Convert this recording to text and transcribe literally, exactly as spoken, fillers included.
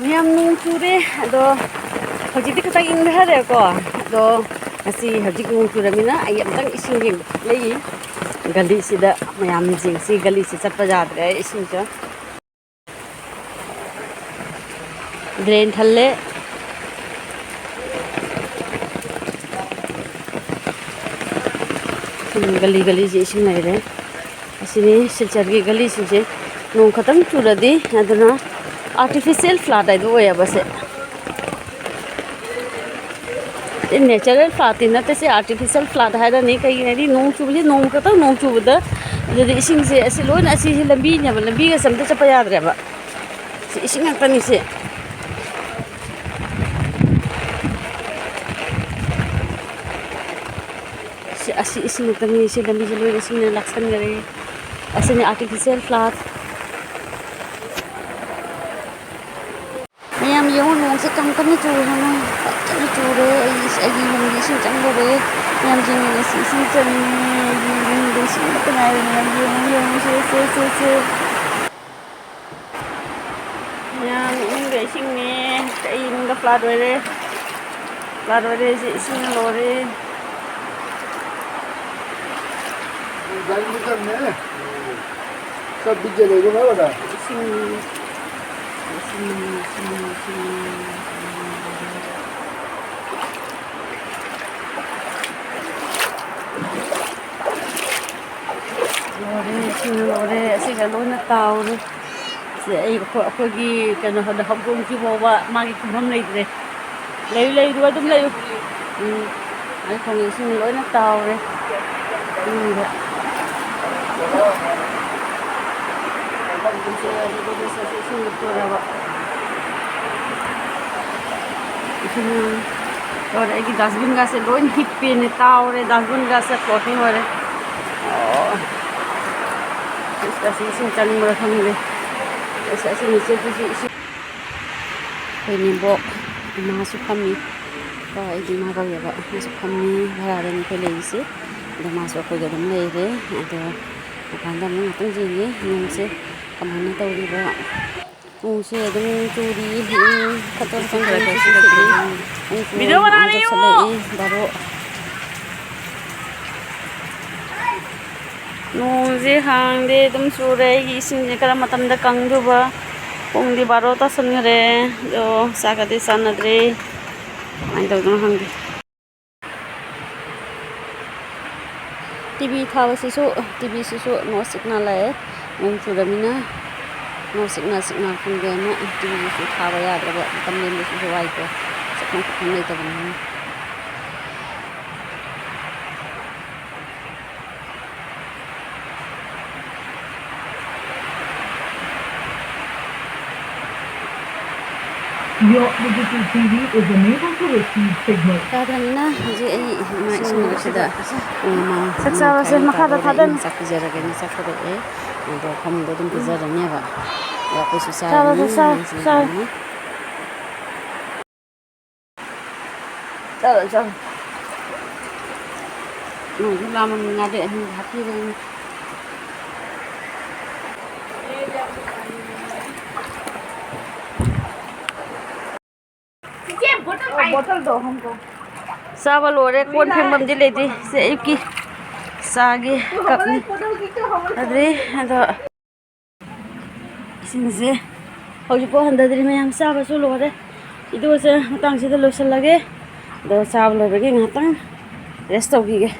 ꯌꯥꯝ ꯅꯣꯡ ꯆꯨꯔꯦ, ꯑꯗꯣ ꯍꯧꯖꯤꯛꯇꯤ ꯈꯤꯇꯪ ꯏꯪꯊꯔꯦꯀꯣ꯫ ꯑꯗꯣ ꯉꯁꯤ ꯍꯧꯖꯤꯛ ꯅꯣꯡ ꯆꯨꯔꯃꯤꯅ ꯑꯩ ꯑꯝꯇꯪ ꯏꯁꯤꯡ ꯌꯦꯡꯕ ꯂꯩ꯫ ꯒꯂꯤꯁꯤꯗ ꯃꯌꯥꯝ ꯌꯦꯡꯁꯤ, ꯒꯂꯤꯁꯤ ꯆꯠꯄ ꯌꯥꯗ꯭ꯔꯦ ꯏꯁꯤꯡꯁꯨ꯫ ꯗ꯭ꯔꯦꯟ ꯊꯜꯂꯦ꯫ ꯎꯝ, ꯒꯂꯤ ꯒꯂꯤꯁꯦ ꯏꯁꯤꯡ ꯂꯩꯔꯦ꯫ ꯑꯁꯤꯅꯤ ꯁꯤꯜꯆꯔꯒꯤ ꯒꯂꯤꯁꯤꯡꯁꯦ, ꯅꯣꯡ ꯈꯛꯇꯪ ꯆꯨꯔꯗꯤ꯫ ꯑꯗꯨꯅ artificial flood ꯍꯥꯏꯗꯣ ꯑꯣꯏꯌꯦꯕ ꯁꯦ꯫ ꯁꯤ natural floodꯇꯤ ꯅꯠꯇꯦ, ꯁꯤ artificial flood ꯍꯥꯏꯔꯅꯤ꯫ ꯀꯩꯒꯤꯅꯣ ꯍꯥꯏꯗꯤ ꯅꯣꯡ ꯆꯨꯕꯁꯤ, ꯅꯣꯡ ꯈꯛꯇꯪ ꯅꯣꯡ ꯆꯨꯕꯗ ꯑꯗꯨꯗꯤ ꯏꯁꯤꯡꯁꯦ ꯑꯁꯤ ꯂꯣꯏꯅ, ꯑꯁꯤꯁꯦ ꯂꯝꯕꯤꯅꯦꯕ, ꯂꯝꯕꯤꯒꯁꯦ ꯑꯝꯇ ꯆꯠꯄ ꯌꯥꯗ꯭ꯔꯦꯕ꯫ ꯁꯤ ꯏꯁꯤꯡ ꯉꯥꯛꯇꯅꯤ ꯁꯤ꯫ ꯁꯤ, ꯑꯁꯤ ꯏꯁꯤꯡ ꯉꯥꯛꯇꯅꯤ ꯁꯤ, ꯂꯝꯕꯤꯁꯦ ꯂꯣꯏꯅ ꯏꯁꯤꯡꯅ ꯂꯥꯛꯁꯟꯈꯔꯦ꯫ ꯑꯁꯤꯅꯤ artificial flood꯫ ꯃꯌꯥꯝ ꯌꯦꯡꯉꯨ, ꯅꯣꯡꯁꯦ ꯀꯌꯥꯝ ꯀꯟꯅ ꯆꯨꯔꯕꯅꯣ꯫ ꯐꯖꯅ ꯆꯨꯔꯦ꯫ ꯑꯩ, ꯑꯩꯒꯤ ꯌꯨꯝꯒꯤ ꯏꯁꯤꯡ ꯆꯪꯗꯧꯔꯦ꯫ ꯃꯌꯥꯝ ꯌꯦꯡꯉꯨ, ꯁꯤ ꯏꯁꯤꯡ ꯆꯪꯉꯦ꯫ ꯑꯩꯒꯤ ꯌꯨꯝꯗ ꯏꯁꯤꯡ ꯉꯥꯛꯇ ꯉꯥꯏꯔꯦ꯫ ꯃꯌꯥꯝ ꯌꯦꯡꯉꯨ, ꯌꯦꯡꯉꯨ, ꯁꯦ, ꯁꯦ, ꯁꯦ, ꯁꯦ꯫ ꯃꯌꯥꯝ ꯏꯃꯨꯡꯗ ꯏꯁꯤꯡꯅꯦ꯫ ꯑꯩ ꯏꯃꯨꯡꯗ flood ꯑꯣꯏꯔꯦ꯫ Flood ꯑꯣꯏꯔꯦ꯫ ꯁꯤ ꯏꯁꯤꯡꯅ ꯂꯣꯏꯔꯦ꯫ ꯒꯥꯔꯤ ꯆꯠꯂꯦ꯫ ꯆꯠꯄꯤꯒꯦ ꯂꯩꯕ ꯉꯝꯒꯗ꯭ꯔꯥ? ꯏꯁꯤꯡ, ꯏꯁꯤꯡ, ꯏꯁꯤꯡ, ꯏꯁꯤꯡ꯫ ꯂꯣꯏꯔꯦ, ꯏꯁꯤꯡꯅ ꯂꯣꯏꯔꯦ, ꯑꯁꯤꯒ ꯂꯣꯏꯅ ꯇꯥꯎꯔꯦ꯫ ꯁꯤ ꯑꯩ, ꯑꯩꯈꯣꯏ-, ꯑꯩꯈꯣꯏꯒꯤ ꯀꯩꯅꯣ, ꯍꯧꯗꯣꯡꯁꯤ ꯐꯥꯎꯕ ꯃꯥꯒꯤ ꯇꯨꯝꯐꯝ ꯂꯩꯇ꯭ꯔꯦ꯫ ꯂꯩꯌꯨ, ꯂꯩꯌꯨ, ꯑꯗꯨꯝ ꯂꯩꯌꯨ꯫ ꯎꯝ, ꯑꯩ ꯈꯣꯡ ꯏꯁꯤꯡ ꯂꯣꯏꯅ ꯇꯥꯎꯔꯦ꯫ ꯏꯃꯨꯡꯗ꯫ ꯏꯁꯤꯡ ꯂꯨꯞꯇꯣꯔꯕ꯫ ꯏꯁꯤꯡ ꯂꯣꯏꯔꯦ꯫ ꯑꯩꯒꯤ dustbinꯒꯥꯁꯦ ꯂꯣꯏ ꯍꯤꯞꯄꯦꯅꯦ, ꯇꯥꯎꯔꯦ꯫ Dustbinꯒꯥꯁꯦ floating ꯑꯣꯏꯔꯦ꯫ ꯑꯣ꯫ ꯑꯁ, ꯑꯁꯤ ꯏꯁꯤꯡ ꯆꯪꯕ꯭ꯔꯥ ꯈꯪꯗꯦ꯫ ꯑꯁ, ꯑꯁꯤ ꯃꯆꯦꯠꯇꯨꯁꯨ ꯏꯁꯤꯡ꯫ ꯑꯩꯈꯣꯏ ꯅꯦꯝꯕꯣꯛ ꯏꯃꯥꯁꯨ ꯐꯝꯃꯤ꯫ ꯀꯣ, ꯑꯩꯒꯤ ꯏꯃꯥ ꯀꯧꯋꯦꯕ꯫ ꯃꯥꯁꯨ ꯐꯝꯃꯤ꯫ ꯚꯔꯥꯗꯅꯤ ꯑꯩꯈꯣꯏ ꯂꯩꯔꯤꯁꯦ꯫ ꯑꯗꯣ ꯃꯥꯁꯨ ꯑꯩꯈꯣꯏꯒ ꯑꯗꯨꯝ ꯂꯩꯔꯦ꯫ ꯑꯗꯣ ꯃꯄꯥꯟꯗ ꯑꯃꯨꯛ ꯉꯥꯛꯇꯪ ꯌꯦꯡꯉꯦ ꯅꯣꯡꯁꯦ ꯀꯃꯥꯏꯅ ꯇꯧꯔꯤꯕ꯫ ꯅꯣꯡꯁꯦ ꯑꯗꯨꯝ ꯆꯨꯔꯤ, ꯏꯁꯤꯡ ꯈꯛꯇ ꯆꯪꯗꯦ, ꯁꯤꯁꯨ ꯆꯨꯔꯤ꯫ ꯄꯨꯡ ꯇꯔꯨꯛ ꯃꯉꯥ ꯌꯧꯁꯜꯂꯛꯏ, ꯕꯥꯔꯣ꯫ ꯅꯣꯡꯁꯦ ꯍꯥꯡꯗꯦ, ꯑꯗꯨꯝ ꯆꯨꯔꯦ꯫ ꯑꯩꯒꯤ ꯏꯁꯤꯡꯁꯦ ꯀꯔꯝ ꯃꯇꯝꯗ ꯀꯪꯗꯣꯏꯕ? ꯄꯨꯡꯗꯤ ꯕꯥꯔꯣ ꯇꯥꯁꯟꯈ꯭ꯔꯦ, ꯑꯗꯣ ꯆꯥꯛꯀꯗꯤ ꯆꯥꯅꯗ꯭ꯔꯤ꯫ ꯀꯃꯥꯏꯅ ꯇꯧꯗꯣꯏꯅꯣ ꯈꯪꯗꯦ꯫ ꯇꯤ ꯚꯤ ꯊꯥꯕꯁꯤꯁꯨ, ꯇꯤ ꯚꯤꯁꯤꯁꯨ ꯅꯣ ꯁꯤꯒꯅꯦꯜ ꯂꯥꯛꯑꯦ, ꯅꯣꯡ ꯆꯨꯔꯃꯤꯅ꯫ ꯅꯣ ꯁꯤꯒꯅꯦꯜ, ꯁꯤꯒꯅꯦꯜ ꯈꯪꯗꯦꯅ ꯇꯤ ꯚꯤꯁꯤꯁꯨ ꯊꯥꯕ ꯌꯥꯗ꯭ꯔꯕ, ꯃꯇꯝ ꯂꯦꯟꯕꯁꯤꯁꯨ ꯋꯥꯏꯀꯣ, ꯆꯠꯐꯝ ꯈꯣꯠꯐꯝ ꯂꯩꯇꯕꯅꯤꯅ꯫ Your digital T V is unable to receive signal. ꯌꯥꯗ꯭ꯔꯕꯅꯤꯅ ꯍꯧꯖꯤꯛ ꯑꯩ ꯏꯃꯥ ꯏꯁꯤꯡ ꯃꯔꯛꯁꯤꯗ ꯄꯨꯡ ꯑꯃ, ꯆꯥꯛ ꯑꯃ ꯆꯥꯕꯁꯦ ꯃꯈꯥꯏ ꯃꯈꯥꯗ ꯇꯥꯔꯦ꯫ ꯊꯥꯗꯅꯤ꯫ ꯏꯃꯥ ꯆꯥꯛ ꯄꯤꯖꯔꯒꯦꯅ ꯆꯥꯛ ꯊꯥꯗꯣꯛꯑꯦ꯫ ꯑꯗꯣ ꯐꯃꯨꯡꯗ ꯑꯗꯨꯝ ꯄꯤꯖꯔꯅꯦꯕ꯫ ꯑꯗꯣ ꯑꯩꯈꯣꯏꯁꯨ ꯆꯥꯔꯅꯤ꯫ ꯆꯥꯔꯣ, ꯆꯥꯔꯣ, ꯆꯥꯔꯣ꯫ ꯆꯥꯔꯣ, ꯆꯥꯔꯣ꯫ ꯅꯣꯡꯁꯨ ꯂꯥꯝꯃꯝꯅꯤ, ꯉꯥꯗꯩ ꯑꯍꯤꯡꯕ ꯍꯥꯞꯄꯤꯕꯅꯤ꯫ ꯆꯥꯕ ꯂꯣꯏꯔꯦ, ꯀꯣꯟ ꯐꯦꯡꯐꯝꯗꯤ ꯂꯩꯇꯦ꯫ ꯁꯦ ꯑꯌꯨꯛꯀꯤ ꯆꯥꯒꯤ ꯀꯞꯅꯤ꯫ ꯑꯗꯨꯗꯤ ꯑꯗꯣ ꯏꯁꯤꯡꯁꯦ ꯍꯧꯖꯤꯛꯐꯥꯎ ꯍꯟꯊꯗ꯭ꯔꯤ ꯃꯌꯥꯝ, ꯆꯥꯕꯁꯨ ꯂꯣꯏꯔꯦ꯫ ꯚꯤꯗꯤꯑꯣꯁꯦ ꯃꯇꯥꯡꯁꯤꯗ ꯂꯣꯏꯁꯤꯜꯂꯒꯦ꯫ ꯑꯗꯣ ꯆꯥꯕ ꯂꯣꯏꯕꯒꯤ ꯉꯥꯏꯍꯥꯛꯇꯪ ꯔꯦꯁ ꯇꯧꯈꯤꯒꯦ꯫